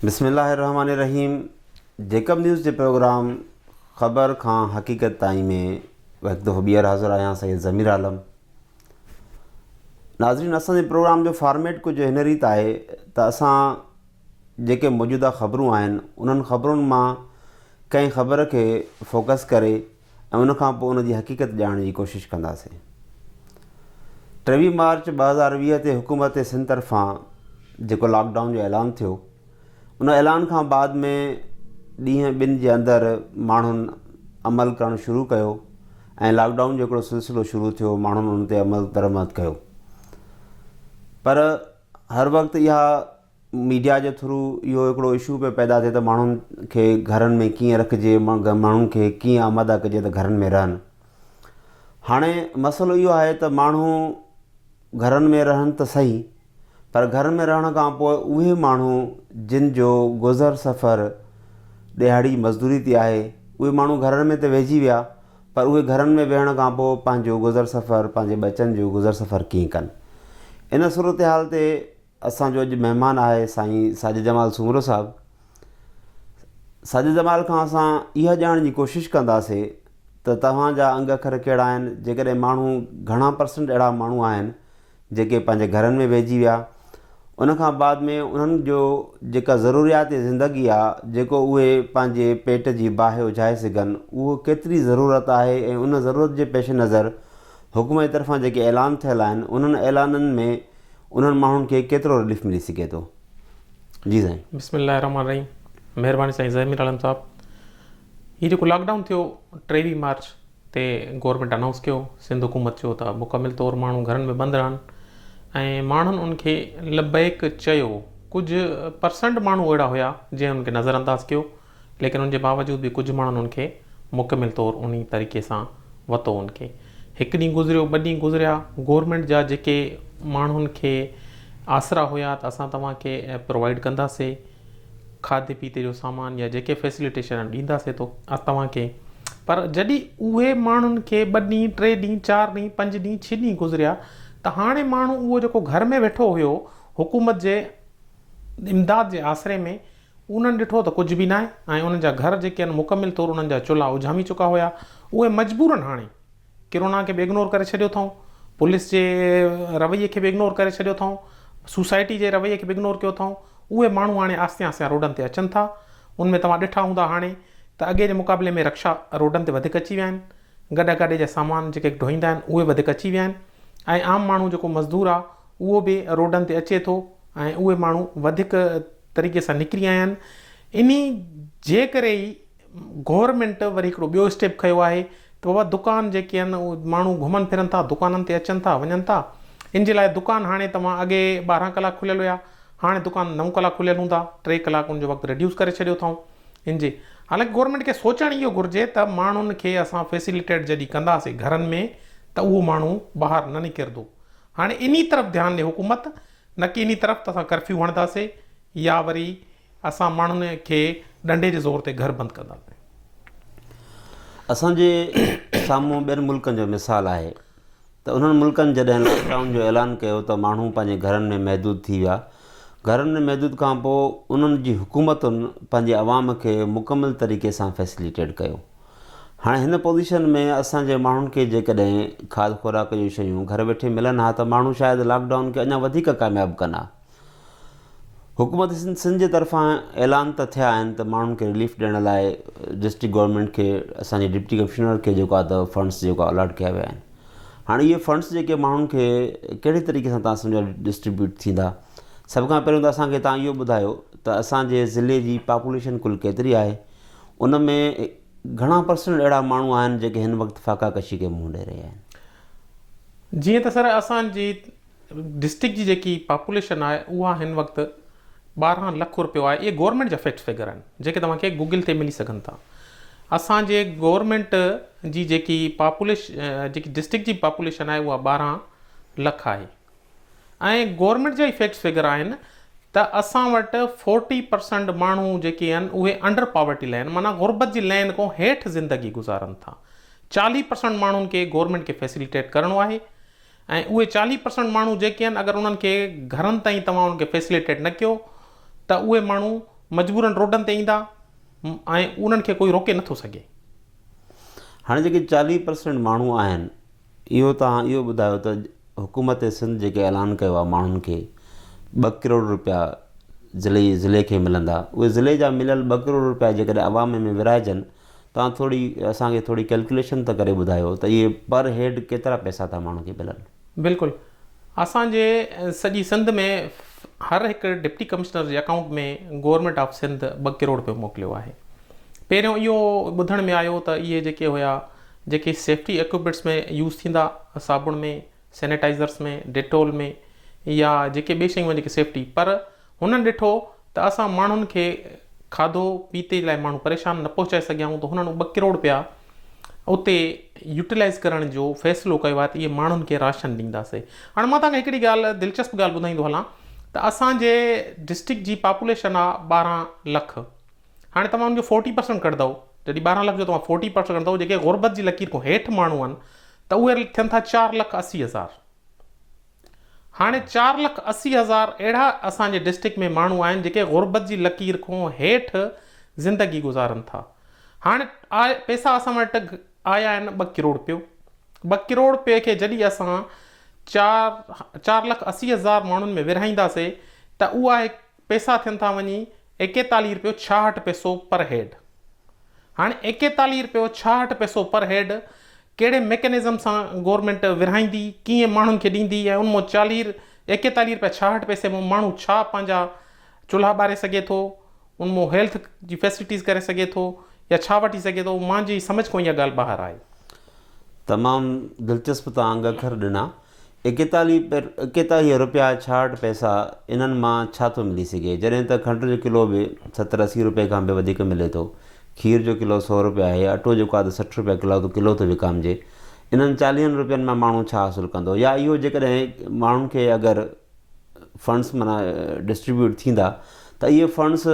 بسم الله الرحمن الرحيم جيڪب نيوز جي پروگرام خبر کان حقيقت تائين ۾ هڪ دفعو ٻيهر حاضر آهيان سيد ضمير عالم. ناظرين اسان جي پروگرام جو فارميٽ ڪجهه هن ريت آهي ته اسان جيڪي موجوده خبرون آهن انهن خبرن مان ڪنهن خبر کي فوڪس ڪري ۽ ان کان پوء ان جي حقيقت ڄاڻڻ جي ڪوشش ڪنداسين. 23 مارچ 2020 تي حڪومت سنڌ طرفان جيڪو لاڪ ڊائون جو اعلان ٿيو ان اعلان کان بعد ۾ ڏينهن ٻن جي اندر ماڻهن عمل ڪرڻ شروع ڪيو ۽ لاڪ ڊائون جو هڪڙو سلسلو شروع ٿيو ماڻهن ان تي عمل درآمد ڪيو پر هر وقت اها ميڊيا جي ٿرو اهو هڪڙو اشو پيو پيدا ٿئي ته ماڻهن کي گهرن ۾ ڪيئن رکجي ماڻهن کي ڪيئن آماده ڪجي ته گهرن ۾ رهن هاڻي مسئلو اهو آهي ته ماڻهو گهرن ۾ رهن ته صحيح پر گهرن ۾ رهڻ کان پوء اهي ماڻهو جن جو گذر سفر ڏهاڙي مزدوري تي آهي اهي ماڻهو گهرن ۾ ته ويهجي ويا پر اهي گهرن ۾ ويهڻ کان پوء پنهنجو گذر سفر پنهنجي ٻچن جو گذر سفر ڪيئن ڪن ان صورتحال تي اسان جو اڄ مهمان آهي سائين ساجد جمال سومرو صاحب. ساجد جمال کان اسان اها ڄاڻڻ جي ڪوشش ڪنداسي ته توهان جا انگ اکر ڪهڙا آهن جيڪڏهن ماڻهو گهڻا پرسنٽ اهڙا ماڻهو آهن جيڪي پنهنجي گهرن ۾ ويهجي ويا ان کان بعد ۾ انهن جو جيڪا ضروريات زندگي آ جيڪو اهي پنهنجي پيٽ جي باهه اجهائي سگهن اهو ڪيتري ضرورت آهي ۽ ان ضرورت جي پيش نظر حڪومت جي طرفان جيڪي اعلان ٿيل آهن انهن اعلانن ۾ انهن ماڻهن کي ڪيترو رليف ملي سگهي ٿو؟ جي سائين. بسم الله الرحمٰن الرحيم مهرباني سائين ضمير عالم صاحب هي جيڪو لاڪ ڊائون ٿيو 23 مارچ تي گورنمينٽ انائونس ڪيو سنڌ حڪومت چيو ته مڪمل طور ماڻهو گهرن ۾ بند رهن ۽ ماڻهن ان کي لبيڪ چيو ڪجهه پرسنٽ ماڻهو اهڙا هيا جنهن ان کي نظر انداز ڪيو ليڪن ان جي باوجود به ڪجهه ماڻهن ان کي مڪمل طور انهي طريقي سان وتو ان کي هڪ ڏينهن گذريو ٻه ڏينهن گذريا گورنمينٽ جا جيڪي ماڻهن کي آسرا هيا ته اسان توهان کي پرووائيڊ ڪنداسي کاڌي پيتي جو سامان يا جيڪي فيسليٽيشن ڏينداسي تو توهان کي پر جڏهن اهي ماڻهن کي ٻه ڏينهن ٽي ڏينهن چار ڏينهن پنج ڏينهن ڇهه ڏينهن گذريا ته هاڻي ماڻهو اهو جيڪو گهر ۾ ويٺو هيو حڪومت جي امداد جي آسري ۾ انهن ڏٺو ته ڪجهه به ناهي ۽ انهن جا گهر جيڪي آهن مڪمل طور انهن جا چلها اجهامي چڪا هيا. اهي مجبورن هاڻي ڪرونا کي به اگنور ڪري ڇڏيو اٿائون، پوليس جي رويي کي به اگنور ڪري ڇڏيو اٿائون، سوسائٽي جي رويي کي به اگنور ڪيو اٿائون. اهي ماڻهو هاڻي آهستي آهستي روڊن تي اچن ٿا. ان ۾ توهان ڏٺا هوندا هاڻي ته اڳي جي مقابلي ۾ رڪشا روڊن تي وڌيڪ اچي ويا آهن. گڏهه گاڏي جا سامان جيڪي ڍوئيندا آهن اهي وڌيڪ اچي ويا آهن ۽ عام ماڻهو جيڪو مزدور آهي اهو به روڊن تي اچي ٿو ۽ اهي ماڻهو وڌيڪ طريقي سان نڪري آيا آهن انهي جي ڪري ئي گورنمينٽ وري هڪڙو ٻيو اسٽيپ کنيو آهي ته بابا دڪان جيڪي آهن اهي ماڻهو گهمن ڦرن ٿا دڪانن تي اچن ٿا وڃن ٿا ان جي لاء دڪان هاڻي توهان اڳي 12 ڪلاڪ کليل هيا هاڻي دڪان 9 ڪلاڪ کليل هوندا 3 ڪلاڪ ان جو وقت ريڊيوس ڪري ڇڏيو اٿائون ان جي حالانڪه گورنمينٽ کي سوچڻ اهو گهرجي ته ماڻهن کي اسان فيسليٽيٽ جڏهن ڪنداسين گهرن ۾ ته اهو ماڻهو ٻاهر نه نڪرندو هاڻي انهي طرف ڌيان ڏي حڪومت نه ڪي انهي طرف ته اسان ڪرفيو هڻنداسي يا وري اسان ماڻهن کي ڏنڊي جي زور تي گهر بند ڪنداسين. اسان جي سامهون ٻين ملڪن جو مثال آهي ته انهن ملڪن جڏهن لاڪ ڊائون جو اعلان ڪيو ته ماڻهو پنهنجي گهرن ۾ محدود ٿي ويا گهرن ۾ محدود کان پوء انهن جي حڪومتن پنهنجي عوام کي مڪمل طريقي سان فيسليٽيڊ ڪيو هاڻي هن پوزيشن ۾ اسان جي ماڻهن کي جيڪڏهن کاڌ خوراڪ جون شيون گهر ويٺي ملن ها ته ماڻهو شايد لاڪ ڊائون کي اڃا وڌيڪ ڪامياب ڪن ها. حڪومت سنڌ جي طرفان اعلان ته ٿيا آهن ته ماڻهن کي رليف ڏيڻ لاء ڊسٽرڪٽ گورنمينٽ کي اسان جي ڊپٽي ڪمشنر کي جيڪو آهي ته فنڊس جيڪو الاٽ ڪيا ويا آهن هاڻي اهي فنڊس جيڪي ماڻهن کي ڪهڙي طريقي سان تان سمجهو ڊسٽريبيوٽ ٿيندا سڀ کان پهريون ته اسان کي تان اهو ٻڌايو ته اسان جي ضلعي جي پاپوليشن ڪل ڪيتري آهي ان ۾ گهڻا پرسنٽ اهڙا ماڻهو آهن جيڪي هن وقت فاقا ڪشي کي منهن ڏئي رهيا آهن؟ جيئن ته سر اسان جي ڊسٽرڪٽ جي جيڪي پاپوليشن آهي اها هن وقت 12 لک رپيو آهي اهي گورنمينٽ جا فيڪٽس فگر آهن جيڪي توهان کي گوگل تي ملي سگهن ٿا اسان جي گورنمينٽ جي جيڪي پاپوليش جيڪي ڊسٽرڪٽ جي پاپوليشن آهي اها 12 لک آهي ۽ گورنمينٽ جا ئي فيڪٽس فگر آهن ته اسان وٽ فورٽي پرسنٽ ماڻهو جيڪي آهن اهي انڊر پاورٽي لائن معنيٰ غربت جي لائن کان هيٺ زندگي گذارن ٿا. 40 پرسنٽ ماڻهن کي گورنمينٽ کي فيسليٽيٽ ڪرڻو آهي ۽ اهي 40 پرسنٽ ماڻهو جيڪي آهن اگر انهن کي گهرن تائين توهان انهن کي فيسليٽيٽ نه ڪيو ته اهي ماڻهو مجبورن روڊن تي ايندا ۽ انهن کي ڪوئي روڪي نٿو سگهي. هاڻي جيڪي 40 پرسنٽ ماڻهو آهن اهو توهان اهو ٻڌايو ته حڪومت سنڌ جيڪي اعلان ڪيو آهي ماڻهن کي ٻه ڪروڙ روپيا ضلعي ضلعي کي ملندا اهي ضلعي جا مليل ٻه ڪروڙ روپيا جيڪڏهن عوام ۾ ورهائجن توهان ٿوري اسان کي ٿوري ڪيلڪوليشن ته ڪري ٻڌايو ته اهي پر هيڊ ڪيترا پئسا ٿا ماڻهن کي ملن. بلڪل اسان جي سڄي سنڌ ۾ هر هڪ ڊپٽي ڪمشنر جي اڪائونٽ ۾ گورنمينٽ آف سنڌ ٻه ڪروڙ روپيو موڪليو آهي پهريون اهو ٻڌڻ ۾ آيو ته اهي جيڪي هيا جيڪي سيفٽي اڪوپمينٽس ۾ يوز ٿيندا صابڻ ۾ سينيٽائزرس ۾ ڊيٽول ۾ يا جيڪي ٻي شيون آهن جيڪي سيفٽي پر هنن ڏٺو ته اسان ماڻهن کي کاڌو پيتي لاء ماڻهو پريشان نه پهچائي سگهيا آهيون ته هنن ٻه ڪروڙ رپيا اتي يوٽيلائز ڪرڻ جو فيصلو ڪيو آهي ته اهي ماڻهن کي راشن ڏينداسي هاڻي مان توهان کي هڪڙي ڳالهه دلچسپ ڳالهه ٻڌائيندو هلان ته اسان جي ڊسٽرڪٽ جي پاپوليشن آهي 12 لک هاڻي توهان ان جو فورٽي پرسنٽ ڪڍندؤ جڏهن 12 لک جو توهان فورٽي پرسنٽ ڪڍندؤ جيڪي غربت جي لڪير کان هيٺ ماڻهو آهن ته اهي ٿين ٿا 4 لک 80 هزار هاڻي 4 لک 80 هزار اهڙا اسان جي ڊسٽرڪٽ ۾ ماڻهو آهن جيڪي غربت جي لڪير کان هيٺ زندگي گذارن ٿا. هاڻي پئسا اسان وٽ آيا آهن ٻه ڪروڙ رپيو. ٻه ڪروڙ رپئي کي جڏهن اسان 4 لک 80 هزار ماڻهن ۾ ورهائينداسي ته اها پئسا ٿين ٿا وڃي 41 رپيو 66 پئسو پر هيڊ. هاڻي 41 رپيو 66 پئسو پر هيڊ ڪهڙي ميڪنزم سان گورنمينٽ ورهائيندي، ڪيئن ماڻهن کي ڏيندي ۽ ان مان چاليهه 41 رپيا 66 پئسي مان ماڻهو ڇا پنهنجا چلها ٻاري سگهي ٿو، ان مان هيلٿ جي فيسلٽيز ڪري سگهي ٿو يا ڇا وٺي سگهي ٿو، مانجي سمجهه کان اها ڳالهه ٻاهر آهي. تمام دلچسپ توهان انگ اکر ڏنا. 41 رپيا 66 پئسا انهن مان ڇا ٿو ملي سگهي جڏهن ته کنڊ جو ڪلو به 70 80 رپئي کان به وڌيڪ ملي ٿو کير جو ڪلو 100 رپيا آهي اٽو جيڪو آهي ته 60 رپيا ڪلو ٿو وڪامجي انهن 40 رپين مان ماڻهو ڇا حاصل ڪندو يا اهو جيڪڏهن ماڻهن کي اگر فنڊس معنيٰ ڊسٽريبيوٽ ٿيندا ته اهي فنڊس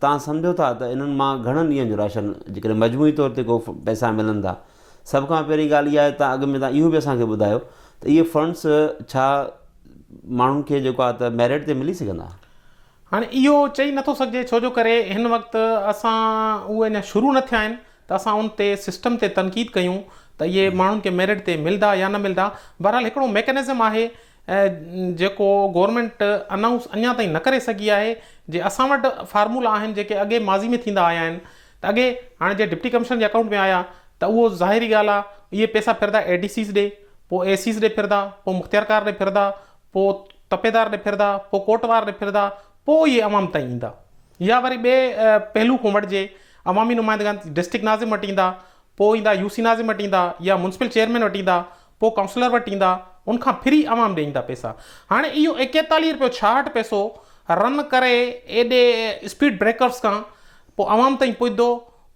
تان سمجهو ٿا ته انهن مان گهڻن ڏينهن جو راشن جيڪڏهن مجموعي طور تي ڪو پئسا ملن ٿا سڀ کان پهرين ڳالهه اها آهي ته اڳ ۾ توهان اهو به اسان کي ٻڌايو ته اهي فنڊس ڇا ماڻهن کي جيڪو آهي ته ميرٽ تي ملي سگهندا؟ هاڻي اهو چئي نٿو سگهجي ڇو جو ڪري هن وقت اسان اهي اڃا شروع نه ٿيا آهن ته اسان ان تي سسٽم تي تنقيد ڪيون ته اهي ماڻهن کي ميرٽ تي ملدا يا نه ملدا بهرحال هڪڙو ميڪنزم آهي جيڪو گورنمينٽ انائونس اڃا تائين نه ڪري سگهي آهي جي اسان وٽ فارمولا آهن جيڪي اڳي ماضي ۾ ٿيندا آيا آهن ته اڳي هاڻي جي ڊپٽي ڪمشنر جي اڪائونٽ ۾ آيا ته اهو ظاهري ڳالهه آ اهي پئسا ڦردا اي ڊي سيز ڏي پوء اي سيز ڏي ڦردا پوء مختيارڪار ڏي ڦردا پوء تپيدار ڏي ڦردا پوء ڪوٽوار ڏي ڦردا پوء اهي عوام تائين ايندا يا وري ٻئي پهلو کان وٺجي عوامي نمائندگان ڊسٽرڪٽ ناظم وٽ ايندا پوء ايندا يو سي ناظم وٽ ايندا يا ميونسپل چيئرمين وٽ ايندا پوء ڪائونسلر وٽ ايندا ان کان ڦري عوام ڏي ايندا پئسا هاڻي اهو 41 رپيو 66 پئسو رن ڪري ايڏي اسپيڊ بريڪرز کان پوء عوام تائين پڄندو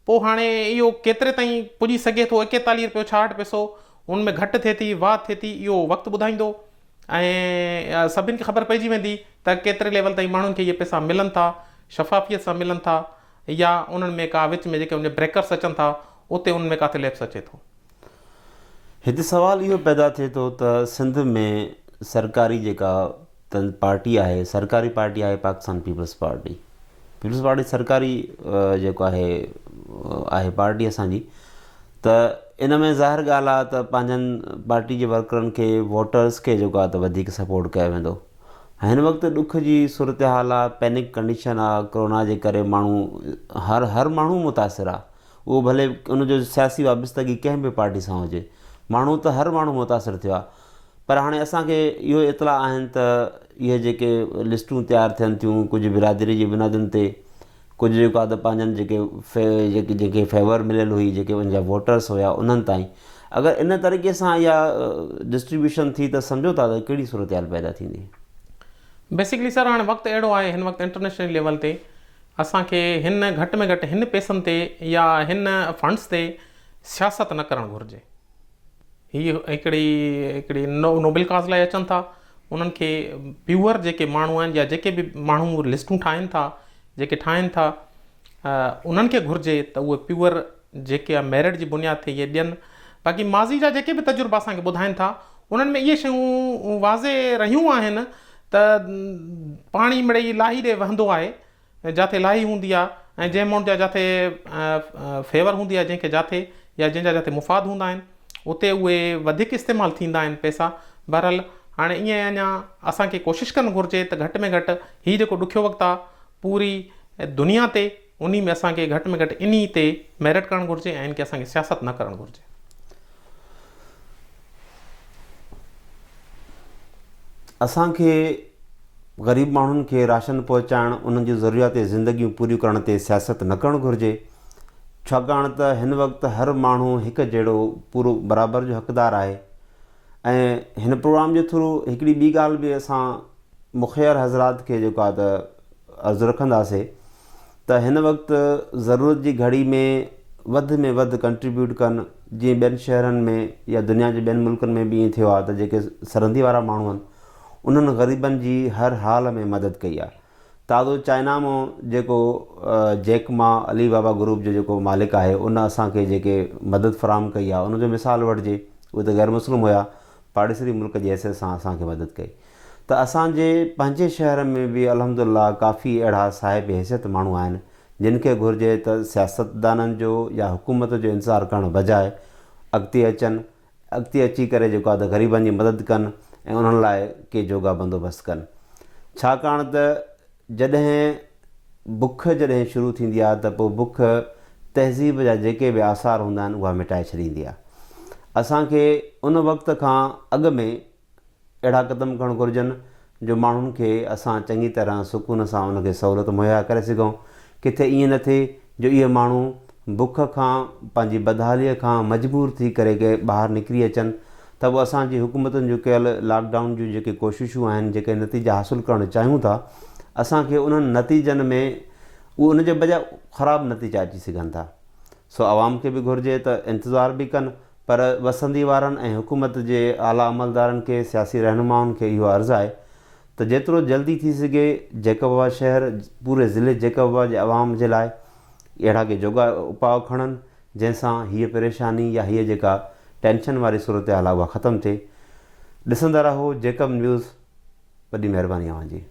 پوء هاڻي اهو ڪيتري تائين پڄي سگهي ٿو 41 رپيو 66 پئسو ان ۾ گهٽ ٿئي ٿي واڌ ٿئي ٿي اهو وقت ٻڌائيندو ۽ سڀن کي خبر پئجي ويندي ته ڪيتري ليول تائين ماڻهن کي اهي پئسا ملن ٿا شفافيت سان ملن ٿا يا انهن ۾ ڪا وچ ۾ جيڪي ان جا بريڪرس اچن ٿا اتي انهن ۾ ڪاٿي ليپس اچي ٿو. هتي سوال اهو پيدا ٿئي ٿو ته سنڌ ۾ سرڪاري جيڪا پارٽي آهي سرڪاري پارٽي آهي Pakistan peoples party peoples party سرڪاري جيڪو آهي آهي پارٽي اسان جي ته ان ۾ ظاهر ڳالهه آهي ته پنهنجن پارٽي جي ورڪرن کي ووٽرس کي جيڪو آهي ته وڌيڪ سپورٽ ڪيو ويندو هن وقت ڏک جي صورتحال آهي پينڪ ڪنڊيشن آهي ڪرونا جي ڪري ماڻهو هر هر ماڻهو متاثر آهي اهو ڀلي ان جو سياسي وابستگي ڪنهن به پارٽي سان هجي ماڻهو ته هر ماڻهو متاثر ٿيو آهي پر هاڻي اسان کي اهو اطلاع آهن ته اهي جيڪي لسٽون تيار ٿين ٿيون ڪجهه برادري جي بنيادن تي ڪجهه جيڪو آهي ته پنهنجن جيڪي جيڪي جيڪي فيور مليل هئي جيڪي ان جا ووٽرس هيا انهن تائين اگر ان طريقي سان اها ڊسٽريبيوشن ٿي ته سمجهو ٿا ته ڪهڙي صورتحال پيدا ٿيندي. بيسڪلي سر هاڻي وقت اهڙو آهي هن وقت انٽرنيشنل ليول تي اسان کي هن گهٽ ۾ گهٽ هن پئسن تي يا هن فنڊس تي سياست نه ڪرڻ گهرجي. هي هڪڙي هڪڙي نوبل ڪاز لاء اچن ٿا انهن کي پيور جيڪي ماڻهو آهن يا جيڪي به ماڻهو لسٽون ٺاهين ٿا جيڪي ٺاهين ٿا انهن کي گهرجي ته اهي پيور جيڪي ميرٽ جي بنياد تي اهي ڏين باقي ماضي جا جيڪي به تجربا اسان کي ٻڌائين ٿا انهن ۾ اهي شيون واضح رهيون آهن ته پاڻي مڙئي لاهي ڏي وهندو آهي. جاٿي لاهي هوندي آهي ۽ جنهن ماڻهو جا جاٿي فيور هوندي آهي جنهن کي جاٿي يا جنهن جا جاٿي مفاد هوندا آهن اتي اهي وڌيڪ استعمال ٿيندا آهن پئسا. بهرحال هاڻي ائين اڃا اسان کي ڪوشش ڪرڻ گهرجي ته گهٽ ۾ گهٽ هي جيڪو ڏکيو وقت آهي پوري دنيا تي انهي ۾ اسان کي گهٽ ۾ گهٽ انهي تي ميرٽ ڪرڻ گهرجي ۽ ان کي اسان کي سياست نه ڪرڻ گهرجي. اسان کي غريب ماڻهن کي راشن پهچائڻ انهن جون ضروريات زندگيون پوريون ڪرڻ تي سياست نه ڪرڻ گهرجي ڇاڪاڻ ته هن وقت هر ماڻهو هڪ جهڙو پورو برابر جو حقدار آهي ۽ هن پروگرام جي ٿرو هڪڙي ٻي ڳالهه به اسان مخير حضرات کي جيڪو آهي ته عرض رکنداسي ته هن وقت ضرورت جي گهڙي ۾ وڌ ۾ وڌ ڪنٽريبيوٽ ڪن جيئن ٻين شهرن ۾ يا دنيا جي ٻين ملڪن ۾ به ائين ٿيو آهي ته جيڪي سرندي وارا ماڻهو آهن انهن غريبن جي هر حال ۾ مدد ڪئي آهي تازو چائنا مان جيڪو جيڪ ما علي بابا گروپ جو جيڪو مالڪ آهي ان اسان کي جيڪي مدد فراهم ڪئي آهي ان جو مثال وٺجي اهي ته غير مسلم هيا پاڙيسري ملڪ جي حيثيت سان اسان کي مدد ڪئي ته اسان جي پنهنجي شهر ۾ به الحمد لله ڪافي اهڙا صاحب حيثيت ماڻهو آهن جن کي گهرجي ته سياستدانن جو يا حڪومت جو انتظار ڪرڻ بجاء اڳتي اچن اڳتي اچي ڪري جيڪو آهي ته غريبن جي مدد ڪن ۽ انهن لاء ڪي جوڳا بندوبست ڪن ڇاڪاڻ ته جڏهن بک جڏهن شروع ٿيندي آهي ته پوء بک تهذيب جا جيڪي به آثار هوندا آهن اها مٽائي ڇڏيندي آهي اسان کي ان وقت کان اڳ ۾ اهڙا قدم کڻڻ گهرجن جو ماڻهن کي اسان چڱي طرح سڪون سان ان کي سهولت مهيا ڪري سگهون. ڪٿي ائين نه ٿئي جو اهي ماڻهو بک کان پنهنجي بدحاليء کان مجبور ٿي ڪري ڪي ٻاهر نڪري اچن ته به اسان جي حڪومتن جون ڪيل لاڪ ڊائون جون جيڪي ڪوششون آهن جيڪي نتيجا حاصل ڪرڻ چاهيون ٿا اسان کي انهن نتيجن ۾ اهي ان جي بجاء خراب نتيجا اچي سگهن ٿا. سو عوام کي به گهرجي ته انتظار به ڪن پر وسندي وارن ۽ حڪومت جي اعليٰ عملدارن کي، سياسي رهنمائن کي اهو عرض آهي ته جيترو جلدي ٿي سگهي جيڪب آباد شهر، پوري ضلعي جيڪب آباد جي عوام جي لاء اهڙا ڪي جوڳا اپاء کڻن جنهن سان هيء پريشاني يا هيء جيڪا ٽينشن واري صورتحال آهي اها ختم ٿئي. ڏسندا رهو جيڪب نيوز وڏي مهرباني اوهان جي.